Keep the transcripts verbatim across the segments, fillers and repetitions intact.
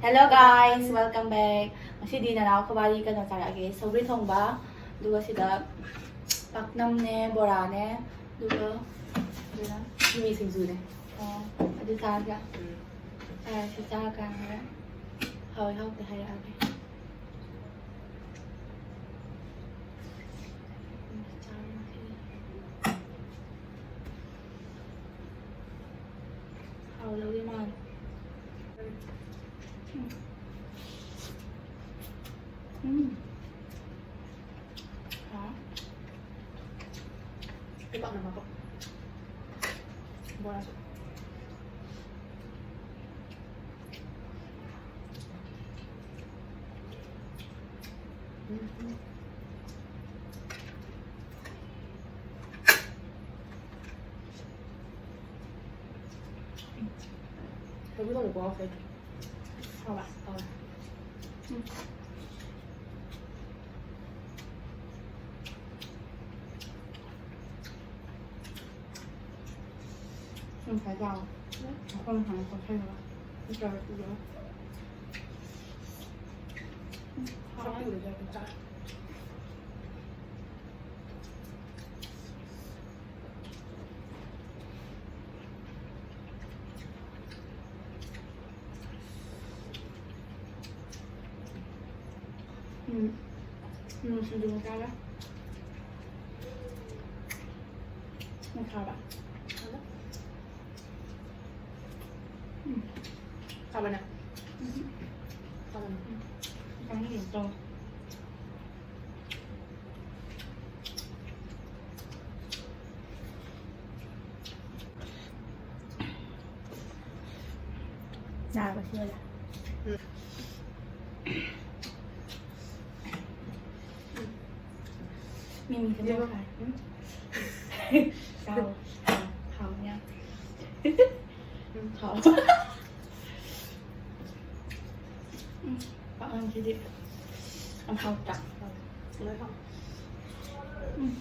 Hello guys, welcome back. ꯉꯁꯤꯗꯤ ꯅꯅꯥꯎ ꯈꯣꯕꯥꯗꯤ ꯀꯩꯅꯣ ꯆꯥꯔꯛꯑꯒꯦ, ꯁꯧꯒ꯭ꯔꯤ ꯊꯣꯡꯕ, ꯑꯗꯨꯒ ꯁꯤꯗ ꯄꯥꯛꯅꯝꯅꯦ, ꯕꯣꯔꯥꯅꯦ, ꯑꯗꯨꯒ ꯑꯗꯨꯅ ꯃꯤꯃꯤ ꯁꯤꯡꯖꯨꯅꯦ꯫ ꯑꯣ, ꯑꯗꯨ ꯆꯥꯔꯒ ꯎꯝ꯫ ꯆꯥꯔꯁꯤ, ꯆꯥꯔꯀꯥꯟꯗ ꯍꯥꯎꯏ ꯍꯥꯎꯇꯦ ꯍꯥꯏꯔꯛꯑꯒꯦ꯫ ꯍꯥꯎꯗꯧꯗꯤ ꯃꯥꯜꯂꯦ꯫ ꯎꯝ꯫ ꯎꯝ꯫ ꯍꯥꯎ꯫ ꯂꯩꯕꯥꯛꯅ ꯃꯀꯣꯛ꯫ ꯕꯣꯔꯥꯁꯨ꯫ ꯎꯝ꯫ ꯁꯧꯒ꯭ꯔꯤ ꯊꯣꯡꯕ ꯈꯨꯍꯥꯎꯁꯦ꯫ ꯍꯥꯎꯕ? ꯍꯥꯎꯋꯦ꯫ ꯎꯝ꯫ ꯎꯝ, ꯉꯁꯥꯏ ꯆꯥꯕ꯫ ꯑꯩꯈꯣꯏ ꯉꯁꯥꯏ ꯆꯥꯁꯜꯂꯒ꯫ ꯅꯠꯇ꯭ꯔꯒ ꯄꯤꯔꯣ꯫ ꯎꯝ, ꯍꯥꯎꯋꯦ꯫ ꯆꯥꯛꯄꯤꯕꯗ ꯆꯥꯛ ꯆꯥꯔꯦ꯫ ꯎꯝ꯫ ꯎꯝ, ꯁꯤꯡꯖꯨ ꯃꯆꯥꯒ꯫ ꯎꯝ, ꯍꯥꯎꯕ? ꯎꯝ꯫ ꯍꯥꯎꯕꯅꯦ? ꯎꯝ꯫ ꯍꯥꯎꯕꯅꯦ? ꯎꯝ꯫ ꯆꯥꯅꯤꯡꯉꯦ ꯇꯧ꯫ ꯌꯥꯔꯕ ꯁꯤ ꯂꯣꯏꯔꯦ? ꯎꯝ꯫ ꯃꯤꯃꯤꯁꯦ ꯌꯦꯡꯉꯣ꯫ ꯃꯣꯔꯣꯛ ꯁꯥꯏ꯫ ꯎꯝ꯫ ꯆꯥꯎ꯫ ꯍꯥꯎꯅꯤ ꯌꯥꯝ꯫ ꯎꯝ, ꯍꯥꯎ꯫ ꯎꯝ, ꯄꯥꯛꯅꯝꯁꯤꯗꯤ ꯌꯥꯝ ꯍꯥꯎꯇ꯭ꯔꯥ? ꯂꯣꯏ ꯍꯥꯎ꯫ ꯎꯝ꯫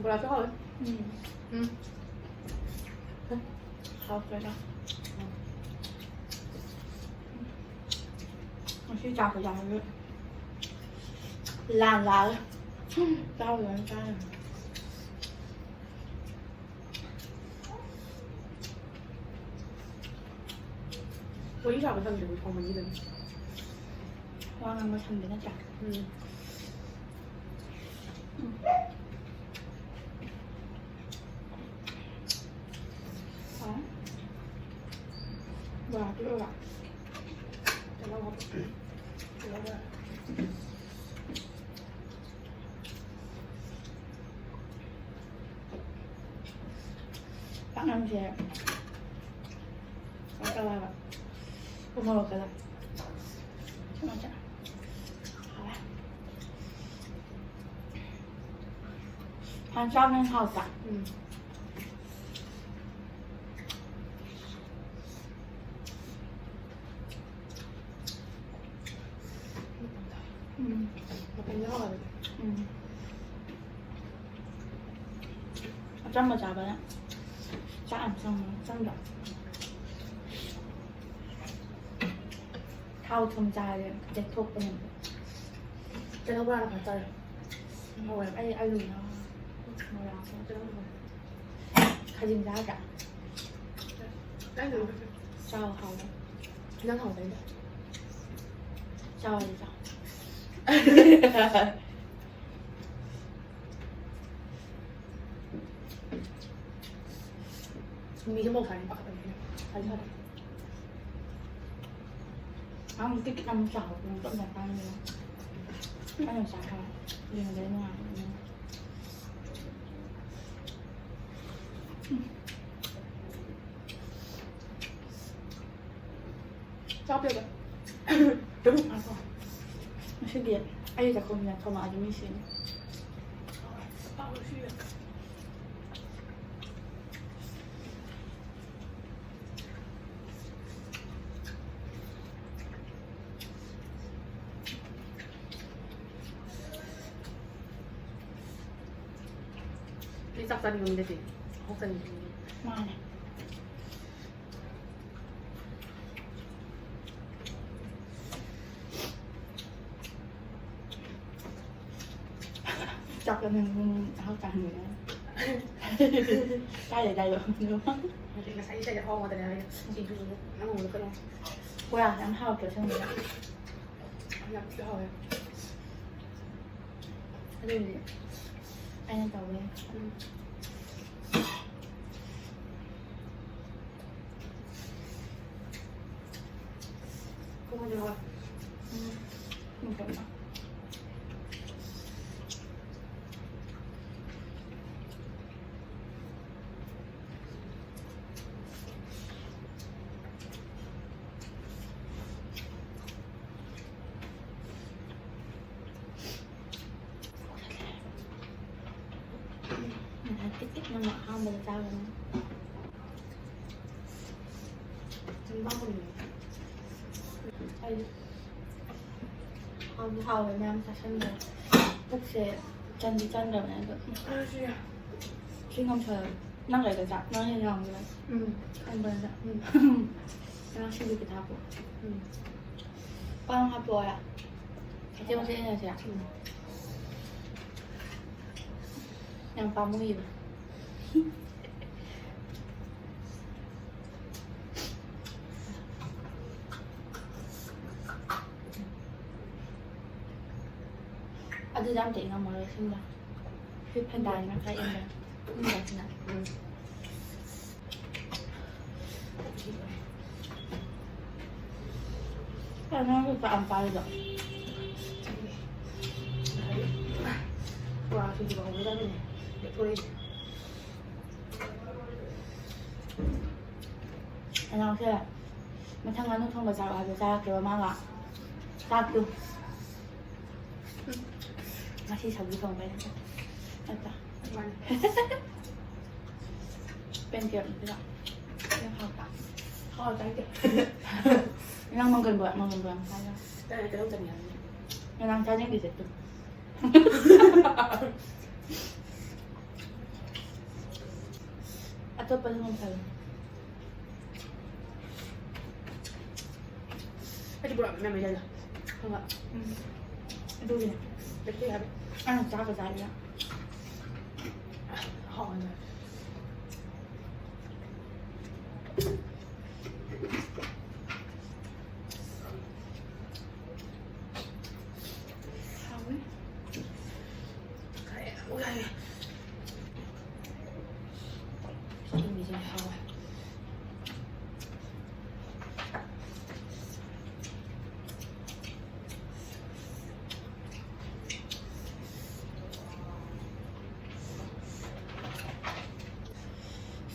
ꯕꯣꯔꯥꯁꯨ ꯍꯥꯎꯋꯦ꯫ ꯎꯝ꯫ ꯎꯝ꯫ ꯍꯥꯎꯇꯦꯗ꯫ ꯉꯁꯤ ꯆꯥꯛ ꯆꯥꯕꯁꯦ ꯂꯥꯝ ꯂꯥꯝꯃꯦ꯫ ꯆꯥꯕꯗ ꯑꯗꯨꯝ ꯆꯥꯔꯦ꯫ ꯋꯥꯔꯤ ꯁꯥꯕ ꯁꯪꯗꯦ, ꯊꯣꯡꯕꯒꯤꯗꯅꯤ꯫ ꯋꯥ ꯉꯥꯡꯕ ꯁꯪꯗꯦ ꯅꯠꯇ꯭ꯔꯥ? ꯎꯝ꯫ ꯎꯝ꯫ ꯍꯥꯎ꯫ ꯕꯣꯔꯥ ꯄꯤꯔꯛꯑꯣꯔꯥ? ꯇꯤꯜꯍꯧ ꯍꯥꯞꯄ꯫ ꯇꯤꯜꯍꯧ ꯕꯣꯔꯥ꯫ ꯄꯥꯛꯅꯝꯁꯦ ꯀꯩꯅꯣ ꯇꯧꯋꯦ ꯍꯥꯏꯕ꯫ ꯎ ꯃꯣꯔꯣꯛꯀꯗꯣ꯫ ꯁꯨꯃꯥꯏꯅ ꯆꯥ-, ꯍꯥꯎꯋꯦ꯫ ꯍꯥꯟꯅ ꯆꯥꯕꯅ ꯍꯦꯟꯅ ꯍꯥꯎꯇ꯭ꯔꯥ? ꯎꯝ꯫ ꯎꯝ꯫ ꯃꯄꯪꯗꯣ ꯍꯥꯎꯋꯦ꯫ ꯎꯝ꯫ ꯑꯆꯝꯕ ꯆꯥꯕꯅ ꯆꯥꯛ ꯌꯥꯝ ꯆꯪꯕ, ꯆꯪꯗ꯭ꯔꯣ? ꯊꯥꯎ ꯊꯨꯝ ꯆꯥꯔꯗꯤ ꯂꯦꯛꯊꯣꯛꯄꯅꯦꯕ꯫ ꯇꯤꯜꯍꯧ ꯕꯣꯔꯥꯅ ꯐꯖ ꯇꯧꯔꯦ꯫ ꯍꯥꯎꯋꯦ꯫ ꯑꯩ ꯑꯂꯨ ꯌꯥꯎꯔꯒ ꯕꯣꯔꯥ ꯑꯃ ꯇꯤꯜꯍꯧ ꯕꯣꯔꯥ꯫ ꯈꯥꯖꯤꯡ ꯆꯥꯗ꯭ꯔꯥ? ꯆꯥꯏ꯫ ꯆꯥꯎ, ꯍꯥꯎꯕꯅꯦ꯫ ꯅꯪ ꯍꯥꯎꯕꯅꯤꯗ꯫ ꯆꯥꯎ, ꯑꯗꯨ ꯆꯥꯎ꯫ ꯃꯤꯁꯦ ꯃꯧ ꯁꯥꯅꯤ ꯄꯥꯈꯠꯄꯅꯤꯅꯦ꯫ ꯁꯥꯗꯤ ꯁꯥꯗꯦ꯫ ꯑꯉꯥꯡ ꯇꯤꯛ ꯇꯤꯛ ꯑꯃ ꯆꯥꯎꯕ ꯄꯨꯡ ꯇꯞꯅ ꯆꯥꯅꯤꯡꯉꯦ꯫ ꯑꯩꯅ ꯆꯥꯈ꯭ꯔꯦ꯫ ꯌꯦꯡꯕꯗ ꯅꯨꯡꯉꯥꯏꯕꯅꯤꯅ꯫ ꯆꯥꯛ ꯄꯤꯔꯛꯑꯣ꯫ ꯉꯥꯏꯈꯣ꯫ ꯉꯁꯤꯗꯤ ꯑꯩ ꯆꯥꯛꯈꯨꯝꯁꯤꯅ ꯊꯣꯃꯛꯑꯗꯤ ꯃꯤ ꯁꯤꯅꯤ꯫ ꯑꯩ ꯆꯥꯛ ꯆꯥꯅꯤꯡꯉꯝꯗꯦ ꯁꯤ꯫ ꯑꯣꯛ ꯆꯥꯅꯤꯡꯉꯦ꯫ ꯃꯥꯅꯦ꯫ ꯎꯝ, ꯍꯥꯎ ꯆꯥꯍꯟꯕꯅꯦ꯫ ꯀꯥꯏꯗꯩ ꯗꯥꯏꯂꯣꯛꯅꯣ? ꯍꯧꯖꯤꯛ ꯉꯁꯥꯏ ꯏꯁꯩꯗ ꯐꯥꯎꯕꯗꯅꯦ ꯑꯩꯅ ꯁꯤꯡꯖꯨꯗꯨꯕꯨ ꯅꯪ ꯑꯃꯨꯛ ꯀꯩꯅꯣ꯫ ꯕꯣꯔꯥ ꯌꯥꯝ ꯍꯥꯎꯇ꯭ꯔꯣ ꯑꯁꯦꯡꯕꯗ? ꯌꯥꯝ ꯊꯤ ꯍꯥꯎꯋꯦ꯫ ꯑꯗꯨꯕꯨꯗꯤ ꯑꯩꯅ ꯇꯧꯕꯩ꯫ ꯎꯝ꯫ ꯀꯣꯟꯅ ꯍꯣꯏ꯫ ꯎꯝ꯫ ꯎꯝ, ꯀꯩꯅꯣ꯫ ꯉꯁꯥꯏ ꯇꯤꯛ ꯇꯤꯛ ꯅꯝꯃ ꯑꯍꯥꯟꯕꯗ ꯆꯥꯕꯅꯤ꯫ ꯆꯤꯟꯕꯥꯟ ꯀꯨꯝꯃꯦ꯫ ꯑꯩ ꯍꯥꯎꯗꯤ ꯍꯥꯎꯋꯦ ꯃꯌꯥꯝ ꯆꯥꯁꯟꯕꯗ꯫ ꯄꯨꯛꯁꯦ ꯆꯟꯗꯤ ꯆꯟꯗ꯭ꯔꯕꯅꯦ ꯑꯗꯣ꯫ ꯑꯩꯁꯨ ꯌꯥꯏ꯫ ꯁꯤ ꯉꯝꯁꯜꯂꯦ꯫ ꯅꯪ ꯀꯩꯗ ꯆꯥ-, ꯅꯪ ꯍꯦꯟꯅ ꯌꯥꯝꯈ꯭ꯔꯦ꯫ ꯎꯝ꯫ ꯈꯪꯕ꯭ꯔꯥ ꯅꯪ? ꯎꯝ꯫ ꯉꯔꯥꯡ ꯁꯤꯡꯖꯨ ꯈꯤꯇ ꯍꯥꯞꯄꯣ꯫ ꯎꯝ꯫ ꯄꯥꯡ ꯍꯥꯞꯄꯣ ꯍꯥꯏ꯫ ꯃꯆꯦꯠ ꯃꯆꯦꯠ ꯌꯦꯡꯉꯁꯦ꯫ ꯎꯝ꯫ ꯌꯥꯝ ꯄꯥꯝꯃꯨꯏꯌꯦꯕ꯫ ꯑꯗꯨꯗ ꯑꯝꯇ ꯏꯪꯉꯝꯃꯔꯣꯏ ꯁꯤꯝꯗ꯫ ꯁꯤ ꯐꯦꯟꯗꯥꯅꯤꯅ ꯈꯔ ꯏꯪꯉꯦ꯫ ꯏꯪꯕꯁꯤꯅ꯫ ꯎꯝ꯫ ꯑꯉꯥꯡꯒꯤ ꯆꯥꯛ ꯌꯥꯝ ꯆꯥꯔꯤꯗꯣ꯫ ꯕꯣꯔꯥ ꯁꯤꯡꯖꯨ ꯍꯧꯕꯗ ꯑꯗꯨꯝ ꯂꯦꯛꯊꯣꯔꯛꯏꯁꯦ꯫ ꯑꯉꯥꯡꯁꯦ ꯃꯊꯪ ꯉꯥꯅꯨ ꯊꯣꯡꯕ ꯆꯥꯔꯛꯑꯣ ꯍꯥꯏꯕ ꯆꯥꯔꯛꯇꯦꯕ ꯃꯥꯒ꯫ ꯆꯥꯛꯇꯨ꯫ ꯉꯁꯤ ꯁꯧꯒ꯭ꯔꯤ ꯊꯣꯡꯕꯩ ꯅꯠꯇ꯭ꯔꯥ? ꯃꯥꯅꯦ꯫ ꯄꯦꯟ ꯀꯦꯛ ꯄꯤꯔꯛ꯫ ꯌꯥꯝ ꯍꯥꯎꯇ꯭ꯔꯥ? ꯍꯥꯎꯇ꯭ꯔꯥ ꯍꯥꯏꯁꯦ? ꯅꯪ ꯃꯪꯒꯟ ꯕꯣꯔꯥ, ꯃꯪꯒꯟ ꯕꯣꯔꯥ ꯑꯃ ꯆꯥꯖꯔꯣ꯫ ꯑꯦ, ꯀꯩꯅꯣꯝ ꯆꯥꯅꯤꯡꯉꯦ ꯍꯥꯏꯕꯅꯤ꯫ ꯉꯔꯥꯡ ꯆꯥꯅꯤꯡꯗ꯭ꯔꯤꯁꯦ ꯇꯨ꯫ ꯑꯇꯣꯞꯄꯗ ꯑꯃꯨꯛ ꯆꯥꯒꯦ꯫ ꯑꯩꯗꯤ ꯕꯣꯔꯥ ꯃꯌꯥꯝ ꯂꯩꯖꯥꯠꯂ? ꯈꯪꯕ? ꯎꯝ꯫ ꯑꯗꯨꯒꯤꯅꯦ꯫ ꯂꯩꯇꯦ ꯍꯥꯏꯕ꯫ ꯑꯩꯅ ꯆꯥꯒ ꯆꯥꯒꯦ꯫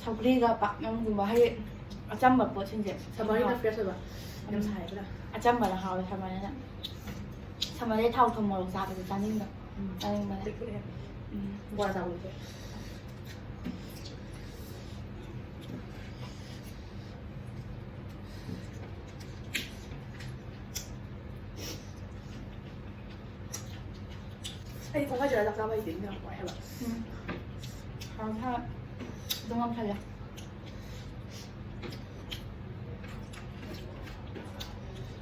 ꯁꯧꯒ꯭ꯔꯤꯒ ꯄꯥꯛꯅꯝꯒꯨꯝꯕ, ꯍꯥꯏꯗꯤ ꯑꯆꯝꯕ ꯄꯣꯠꯁꯤꯡꯁꯦ꯫ ꯁꯝꯃꯔꯅ ꯐ꯭ꯔꯦꯁ ꯑꯣꯏꯕ꯫ ꯌꯥꯝ ꯎꯝ꯫ ꯁꯥꯏꯌꯦꯕ꯫ ꯑꯆꯝꯕꯅ ꯍꯥꯎꯋꯦ ꯁꯝꯃꯔꯅ꯫ ꯁꯝꯃꯔꯗꯤ ꯊꯥꯎ ꯊꯨꯝ ꯃꯣꯔꯣꯛ ꯆꯥꯕꯁꯦ ꯆꯥꯅꯤꯡꯗꯕ꯫ ꯎꯝ꯫ ꯆꯥꯅꯤꯡꯕꯅꯦ꯫ ꯂꯦꯛꯊꯣꯛꯑꯦ꯫ ꯎꯝ꯫ ꯕꯣꯔꯥ ꯆꯥꯕꯗꯨꯁꯨ꯫ ꯑꯩ ꯊꯣꯡ ꯍꯥꯏꯖꯔ ꯆꯥꯛ ꯆꯥꯕ ꯍꯩꯇꯦ, ꯏꯟꯖꯥꯡ ꯋꯥꯏ ꯍꯥꯏꯕ꯫ ꯎꯝ꯫ ꯍꯥꯎ ꯍꯥꯎ꯫ ꯑꯗꯨꯝ ꯉꯝꯊꯔꯦ꯫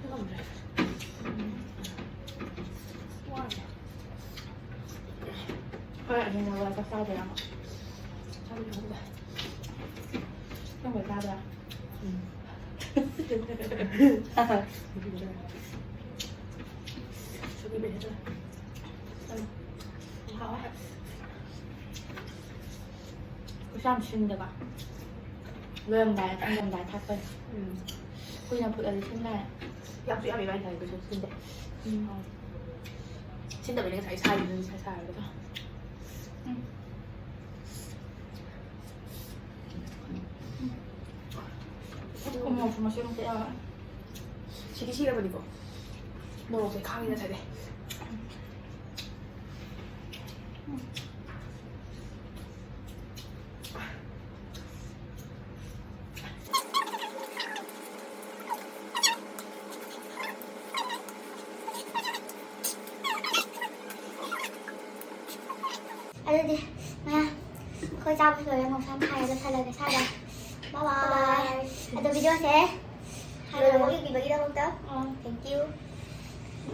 ꯉꯝꯗ꯭ꯔꯦ꯫ ꯎꯝ꯫ ꯋꯥꯔꯦ꯫ ꯍꯣꯏ, ꯑꯗꯨꯅ ꯆꯥꯛ ꯆꯥꯗꯣꯏꯔꯥ? ꯆꯥꯕꯗꯤ ꯈꯪꯗꯦ꯫ ꯅꯪ ꯆꯥꯗꯣꯏꯔꯥ? ꯎꯝ꯫ ꯀꯩꯁꯨ ꯌꯥꯝ ꯁꯤꯟꯗꯕ꯫ ꯂꯣꯏꯔꯝꯗꯥꯏ, ꯊꯥꯡꯖꯝꯗꯥꯏ ꯊꯥꯛꯄꯅꯤ꯫ ꯎꯝ꯫ ꯀꯨꯏꯅ ꯐꯨꯠꯂꯗꯤ ꯁꯤꯟꯗꯥꯏ? ꯌꯥꯝꯁꯨ ꯌꯥꯝꯃꯤ ꯃꯥꯏ ꯊꯥꯏ, ꯀꯩꯁꯨ ꯁꯤꯟꯗꯦ꯫ ꯎꯝ꯫ ꯁꯤꯟꯗꯕꯅꯤ ꯉꯁꯥꯏ ꯁꯥꯏꯗꯨꯅ ꯉꯁꯥꯏ ꯁꯥꯔꯒ꯫ ꯎꯝ꯫ ꯎꯃꯣꯔꯣꯛꯁꯨ ꯃꯆꯦꯠ ꯃꯆꯦꯠ ꯌꯥꯎꯔꯦ꯫ ꯁꯤꯗꯤ ꯁꯤꯔꯕꯅꯤꯀꯣ꯫ ꯃꯣꯔꯣꯛꯁꯦ ꯈꯥꯡꯉꯤ ꯉꯁꯥꯏꯗꯩ꯫ ꯑꯗꯨꯗꯤ ꯃꯌꯥꯝ ꯑꯩꯈꯣꯏ ꯆꯥꯕꯁꯨ ꯂꯣꯏꯔꯦ, ꯃꯣꯔꯣꯛꯁꯨ ꯌꯥꯝ ꯁꯥꯏ, ꯂꯣꯏꯁꯜꯂꯒꯦ ꯁ꯭ꯋꯥꯏꯗ꯫ Bye bye. ꯑꯗꯣ ꯚꯤꯗꯤꯑꯣꯁꯦ ꯂꯣꯏꯅꯃꯛ ꯌꯦꯡꯕꯤꯕꯒꯤꯗꯃꯛꯇ ꯑꯥ꯫ Thank you.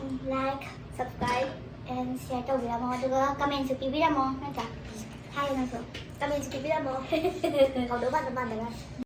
Um, like, subscribe and share ꯇꯧꯕꯤꯔꯝꯃꯣ, ꯑꯗꯨꯒ commentꯁꯨ ꯄꯤꯕꯤꯔꯝꯃꯣ, ꯅꯠꯇ꯭ꯔꯥ? ꯍꯥꯏꯌꯦ ꯅꯪꯁꯨ꯫ ꯀꯃꯦꯟꯁꯨ ꯄꯤꯕꯤꯔꯝꯃꯣ꯫ ꯍꯧꯗꯧ ꯃꯥꯟꯕ ꯃꯥꯟꯗꯕ꯫